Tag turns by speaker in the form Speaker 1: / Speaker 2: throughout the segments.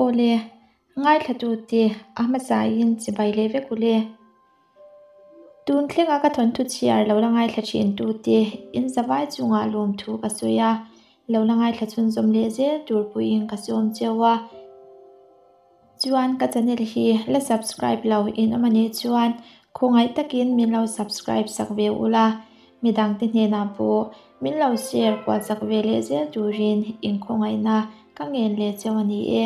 Speaker 1: Awle, ngaithlatute a hmasain chibai leh vek u le. Tun thlenga ka thawnthu chhiar lo la ngaithla thin tute in zavai chungah lawmthu ka sawi a, lo la ngaithla chhunzawm leh zel tur puiin ka sawm cheu a. Chuan ka channel hi la subscribe lo in awm anih chuan khawngaih takin min lo subscribe sak ve ula, midangte hnenah pawh min lo share kual sak ve leh zel turin inkhawngaihna ka ngen leh cheu a ni e.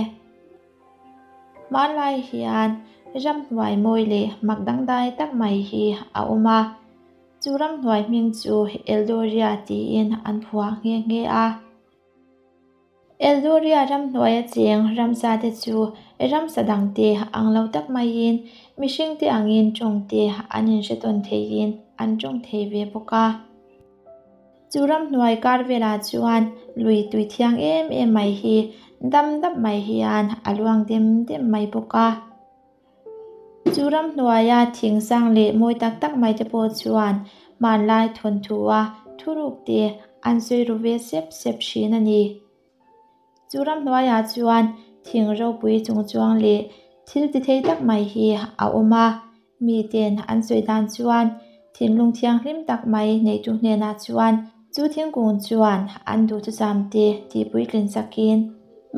Speaker 1: Hmanlai hian ramhnuai mawi leh mak dangdai tak mai hi a awm a, chu ramhnuai hming chu Eldoria tiin an phuah nghe nghe a. Eldoria ramhnuaia cheng ramsa te chu ramsa dangte ang lo tak maiin mihringte angin tawngte an inhre tawn theiin an tawng thei ve bawk a. Chu ramhnuai kar velah chuan lui tui thiang em em mai hi dam dap mai hian a luang dem dem mai bawk a. Chu ramhnuaia thing sang leh mawi tak tak mai te pawh chuan hmanlai thawnthua thuruk te an sawi ru ve sep sep thin a ni. Chu ramhnuaiah chuan thing ropui chung chuang leh thil ti thei tak mai hi a awm a, miten an sawi dan chuan thinlung thianghlim tak mai neitu hnenah chuan Chu thingkung chuan an duhthusam te tihpuitlin sakin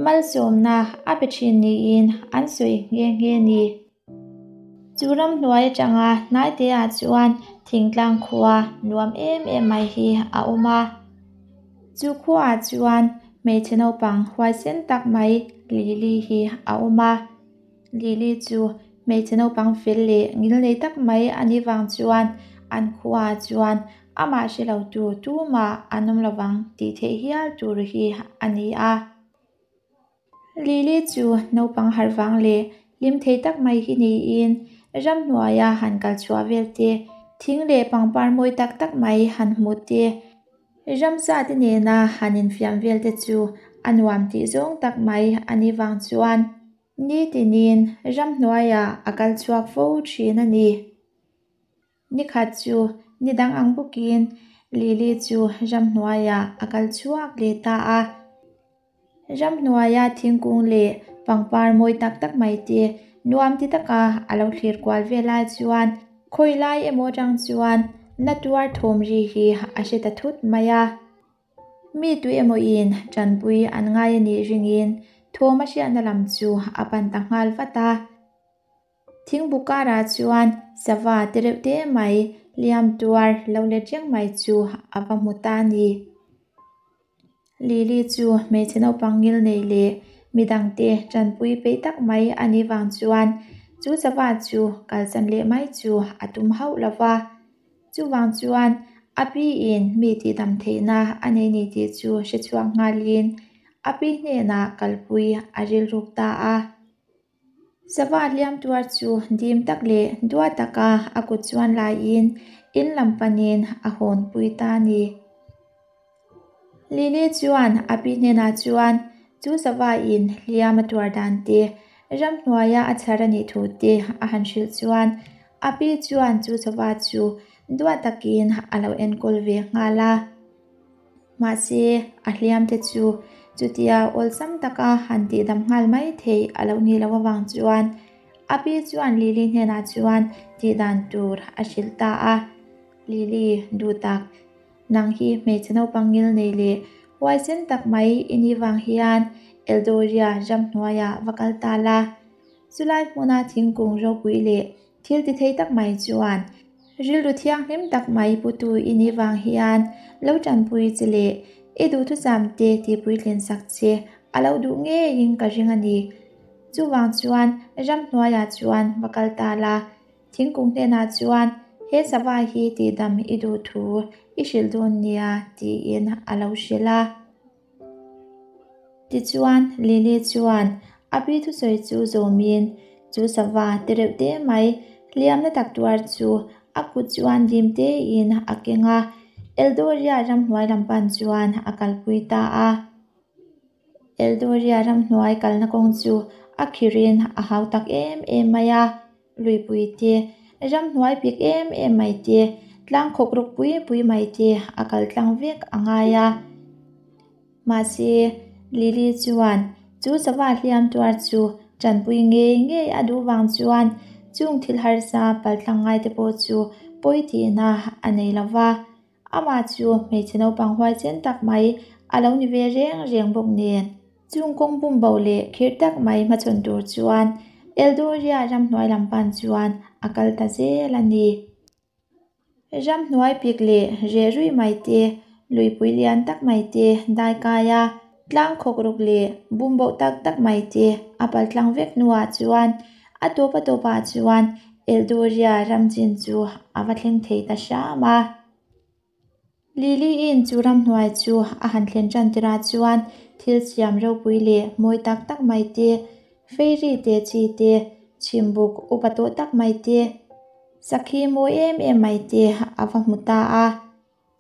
Speaker 1: malsawmna a pe thin niin an sawi nghe nghe ni. Chu ramhnuai atanga hnaiteah chuan thingtlang khua nuam em em mai hi a awm a. Chu khuaah chuan hmeichhe naupang huaisen tak mai Lily hi a awm a. Lily chu hmeichhe naupang fel leh ngilnei tak mai a nih vang chuan an khuaah chuan amah hre lo tu tumah an awm lovang tih theih hial tur hi a ni a. Lily chu naupang harh vang leh hlim thei tak mai hi niin ramhnuaia han kal chhuah vel te, thing leh pangpar mawi tak tak mai han hmuh te, Ramsa te nena han infiam vel te chu a nuam tih zawng tak mai a nih vang chuan nitinin ramhnuaiah a kal chhuak fo thin a ni. Nikhat chu ni dang ang bawkin Lily chu ramhnuaiah a kal chhuak leh ta a. Ramhnuaia thingkung leh pangpar mawi tak tak mai te nuam ti taka a lo thlir kual vel lai chuan khawi lai emaw atang chuan na tuar thawm ri hi a hre ta thut mai a. Mi tu emaw in tanpui an ngai a nih ringin thawm a hriatna lam chu a pan ta nghal vat a. Thingbu karah chuan sava te reuh te mai hliam tuar lo let reng mai chu a va hmu ta a ni. Lily chu hmeichhe naupang ngil nei leh midangte tanpui peih tak mai a nih vang chuan chu sava chu kalsan leh mai chu a tum hauh lo va. Chuvang chuan a piin mi tihdam theihna a nei ni tih chu hre chhuak nghalin a pi hnenah kalpui a rilruk ta a. Sava hliam tuar chu dim tak leh dua taka a kut chuan laiin in lam panin a hawn pui ta a ni. Lily chuan a pi hnenah chuan chu sava in hliam a tuar dan te, ramhnuaia a chhar a nih thu te a han hrilh chuan a pi chuan chu sava chu dua takin a lo enkawl ve nghal a. Mahse, a hliam te chu chutia awlsam taka han tihdam nghal mai theih a lo nih loh avang chuan a pi chuan Lily hnenah chuan tihdan tur a hrilh ta a. Lily, duh tak, nang hi hmeichhe naupang ngil nei leh huaisen tak mai i nih vang hian Eldoria ramhnuaiah va kal ta la. Chulai hmuna thingkung ropui leh Thil ti thei tak mai chuan rilru thianghlim tak mai putu i nih vang hian lo tanpui che leh i duhthusam te tihpuitlin sak che a lo duh ngeiin ka ring a ni. Chuvang chuan ramhnuaiah chuan va kal ta la, thingkung hnenah chuan he sava hi tihdam i duh thu i hrilh dawn nia tiin a lo hrilh a. Tichuan, Lily chuan a pi thusawi chu zawmin chu sava te reuh te mai hliamna tak tuar chu a kut chuan dim tein a keng a, Eldoria ramhnuai lam pan chuan a kalpui ta a. Eldoria ramhnuai kalna kawng chu a khirin a hau tak em em mai a. Luipui te, ramhnuai pik em em mai te, tlang khawk ruk pui pui mai te a kal tlang vek a ngai a. Mahse, Lily chuan Chu sava hliam tuar chu tanpui ngei ngei a duh vang chuan chung thil harsa paltlang ngai te pawh chu pawi tihna a nei lo va. Amah chu hmeichhe naupang huaisen tak mai a lo ni ve reng reng bawk nen. Chung kawng bum bo leh khirh tak mai hmachhawn tur chuan Eldoria ramhnuai lam pan chuan a kal ta zel a ni. Ramhnuai pik leh reh ruih mai te, luipui lian tak mai te dai kai a, tlang khawk ruk leh bum boh tak tak mai te a pal tlang vek hnuah chuan a tawp a tawpah chuan Eldoria ram chin chu a va thleng thei ta hram a. Lily-in chu ramhnuai chu a han thlen tan tirah chuan thil siam ropui leh mawi tak tak mai te, fairy te chi te, chhimbuk upa tawh tak mai te, sakhi mawi em em mai te a va hmu ta a.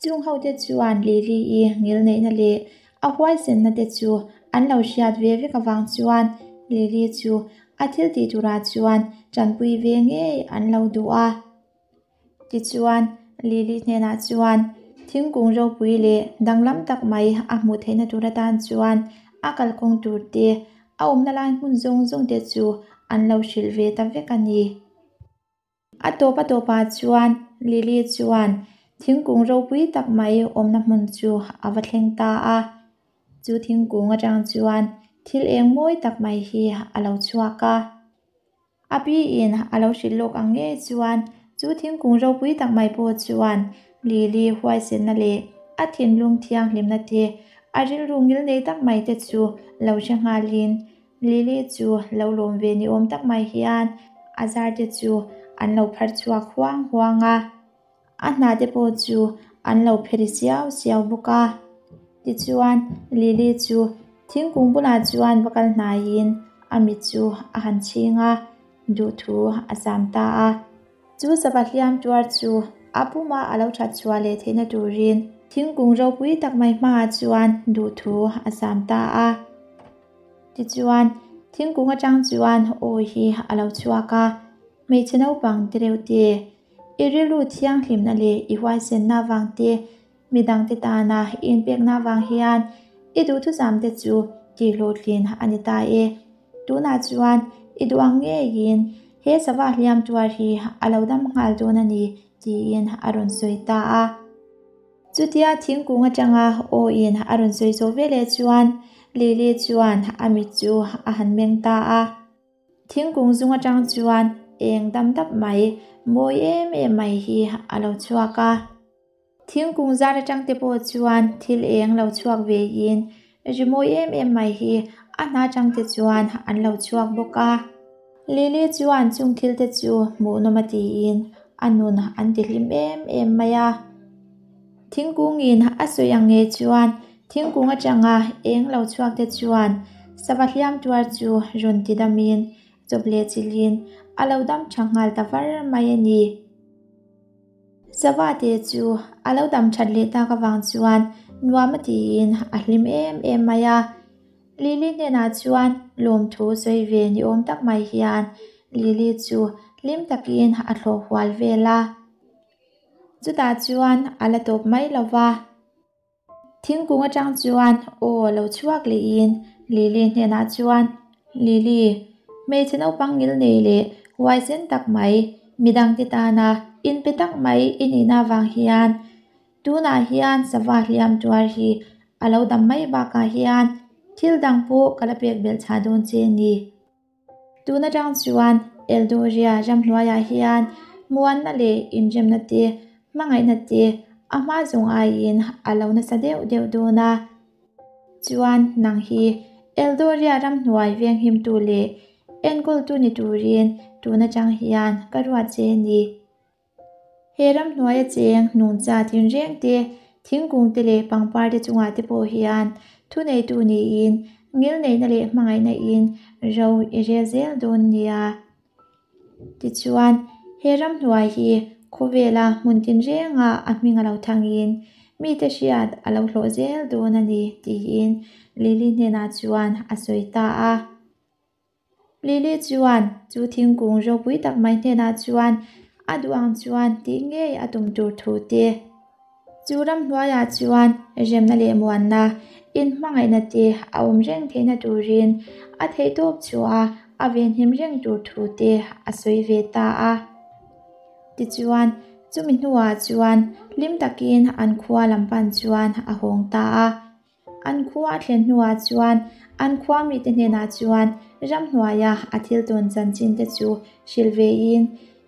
Speaker 1: Chung ho te chuan Lily-i ngilneihna leh a huaisenna te chu an lo hriat ve vek avang chuan Lily chu a thil tih turah chuan tanpui ve ngei an lo duh a. Tichuan, Lily hnenah chuan thingkung ropui leh danglam tak mai a hmuh theihna tur atan chuan a kalkawng tur te, a awmna lai hmun zawng zawng te chu an lo hrilh ve ta vek a ni. A tawp a tawpah chuan Lily chuan thingkung ropui tak mai awmna hmun chu a va thleng ta a. Chu thingkung atang chuan thil eng mawi tak mai hi a lo chhuak a. A piin a lo hrilh lawk ang ngei chuan chu thingkung ropui tak mai pawh chuan Lily huaisenna leh a thinlung thianghlimna te, a rilru ngilnei tak mai te chu lo hre nghalin Lily chu lo lawm ve ni awm tak mai hian a zar te chu an lo phar chhuak huang huang a. A hna te pawh chu an lo pheri siau siau bawk a. Tichuan, Lily chu thingkung bulah chuan va kal hnaiin a mit chu a han chhing a, duhthu a zam ta a. Chu sava hliam tuar chu a puma a lo that chhuah leh theihna turin thingkung ropui tak mai hmaah chuan duhthu a zam ta a. Tichuan, thingkung atang chuan aw hi a lo chhuak a, hmeichhe naupang te reuh te, I rilru thianghlimna leh i huaisenna avang te, midangte tana i inpekna avang hian i duhthusam te chu tihhlawhtlin a ni ta e. Tunah chuan i duh ang ngeiin he sava hliam tuar hi a lo dam nghal dawn a ni, tiin a rawn sawi ta a. Chutia thingkung atanga aw-in a rawn sawi zawh veleh chuan Lily chuan a mit chu a han meng ta a. Thingkung zung atang chuan eng dam dap mai, mawi em em mai hi a lo chhuak a. Thingkung zar atang te pawh chuan thil eng lo chhuak ve in ri mawi em em mai hi a hna atang te chuan an lo chhuak bawk a. Lily chuan chung thil te chu hmuhnawm a tiin a nun an ti hlim em em mai a. Thingkungin a sawi ang nge chuan thingkung atanga eng lo chhuak te chuan sava hliam tuar chu rawn ti damin chawp leh chilhin a lo dam tha nghal ta var mai a ni. Sava te chu a lo dam that leh tak avang chuan nuam a tiin a hlim em em mai a. Lily hnenah chuan lawmthu sawi ve ni awm tak mai hian Lily chu hlim takin a thlawh hual vel a. Chutah chuan a la tawp mai lo va. Thingkung atang chuan aw lo chhuak lehin Lily hnenah chuan, Lily, hmeichhe naupang ngil nei leh huaisen tak mai, midangte tana inpe tak mai i nihna avang hian tunah hian sava hliam tuar hi a lo dam mai bakah hian thil dang pawh ka la pek belh chhah dawn che ni. Tun atang chuan Eldoria ramhnuaiah hian muanna leh inremna te, hmangaihna te a hma zawng aiin a lo nasa deuh deuh dawn a. Chuan nang hi Eldoria ramhnuai venghimtu leh enkawltu ni turin tun atang hian ka ruat che a ni. He ramhnuaia cheng nungcha tinreng te, thingkung te leh pangpar te chungah te pawh hian thuneitu niin ngilneihna leh hmangaihna in ro i rel zel dawn nia. Tichuan, he ramhnuai hi khawvela hmun tinrenga a hming a lo thangin mite hriat a lo hlawh zel dawn a ni tiin Lily hnenah chuan a sawi ta a. Lily chuan chu thingkung ropui tak mai hnenah chuan a duh ang chuan tih ngei a tum tur thu te. Chu ramhnuaiah chuan remna leh muanna, inhmangaihna te a awm reng theihna turin a theihtawp chhuah a a venhim reng tur thu te a sawi ve ta a. Tichuan, chumi hnuah chuan hlim takin an khua lam pan chuan a hawng ta a. An khua a thlen hnuah chuan an khua mite hnenah chuan ramhnuaia a thil tawn chanchin te chu hrilh vein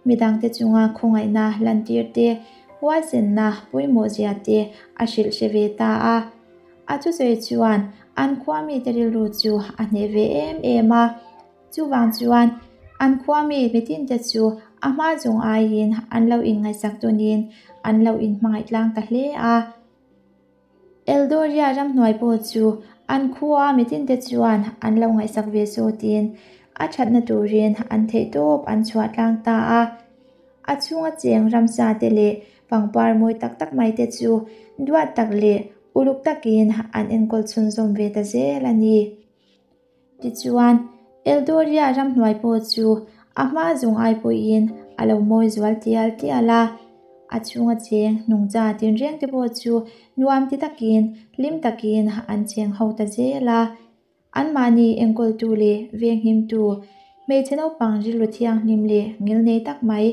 Speaker 1: midangte chunga khawngaihna lantir te, huaisenna pawimawh zia te a hrilh hre ve ta a. A thusawi chuan an khua mite rilru chu a hneh ve em em a. Chuvang chuan an khua mi mitinte chu a hma zawng aiin an lo inngaihsak tawnin an lo inhmangaih tlang ta hle a. Eldoria ramhnuai pawh chu an khua mitinte chuan an lo ngaihsak ve sawtin a thatna turin an theihtawp an chhuah tlang ta a. A chhunga cheng ramsa te leh pangpar mawi tak tak mai te chu duat tak leh uluk takin an enkawl chhunzawm ve ta zel a ni. Tichuan, Eldoria ramhnuai pawh chu a hma zawng ai pawhin a lo mawi zual tial tial a. A chhunga cheng nungcha tinreng te pawh chu nuam ti takin, hlim takin an cheng ho ta zel a. Anmahni enkawltu leh venghimtu, hmeichhe naupang rilru thianghlim leh ngilnei tak mai,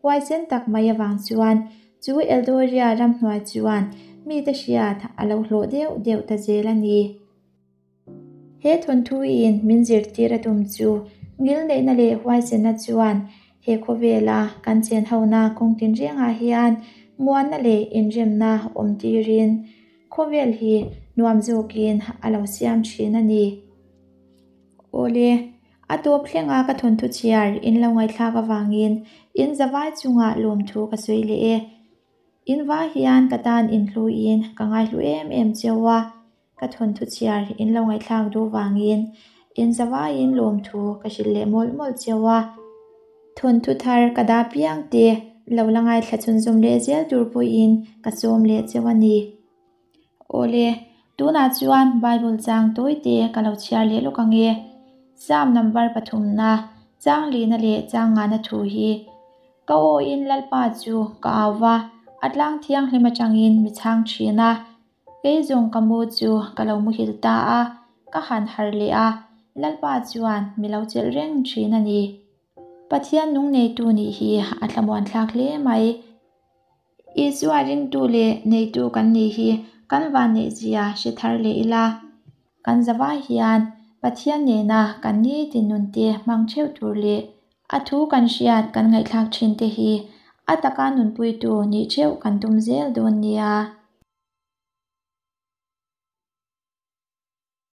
Speaker 1: huaisen tak mai avang chuan chu Eldoria ramhnuai chuan mite hriat a lo hlawh deuh deuh ta zel a ni. He thawnthuin min zirtir a tum chu ngilneihna leh huaisenna chuan he khawvela kan chenhona kawng tinrengah hian muanna leh inremna awm tirin khawvel hi nuam zawkin a lo siam thin a ni. Awle, a tawp thlenga ka thawnthu chhiar in lo ngaihthlak avangin in zavai chungah lawmthu ka sawi leh e. In vai hian ka tan inhluin ka ngaihlu em em cheu a. Ka thawnthu chhiar in lo ngaihthlak duh vangin in zavaiin lawmthu ka hrilh leh mawlh mawlh cheu a. Thawnthu thar ka dah piang te lo la ngaithla chhunzawm leh zel tur pawhin ka sawm leh cheu a ni. Awle, tunah chuan Bible chang tawi te ka lo chhiar leh lawk ang e. Psalm number pathumna, chang lihna leh chang ngahna thu hi Ka awin Lalpa chu ka au va, a tlang thianghlim atangin mi chhang thin a. Kei zawng ka mu chu ka lo muhil ta a, ka han harh leh a, Lalpa chuan mi lo chelh reng thin a ni. Pathian nung neitu nih hi a thlamuan thlak hle mai. Isua ringtu leh neitu kan nih hi kan vanneihzia hre thar leh ila. Kan zavai hian Pathian nena kan nitin nunte hmang theuh tur leh a thu kan hriat kan ngaihthlak thin te hi a taka nunpuitu nih theuh kan tum zel dawn nia.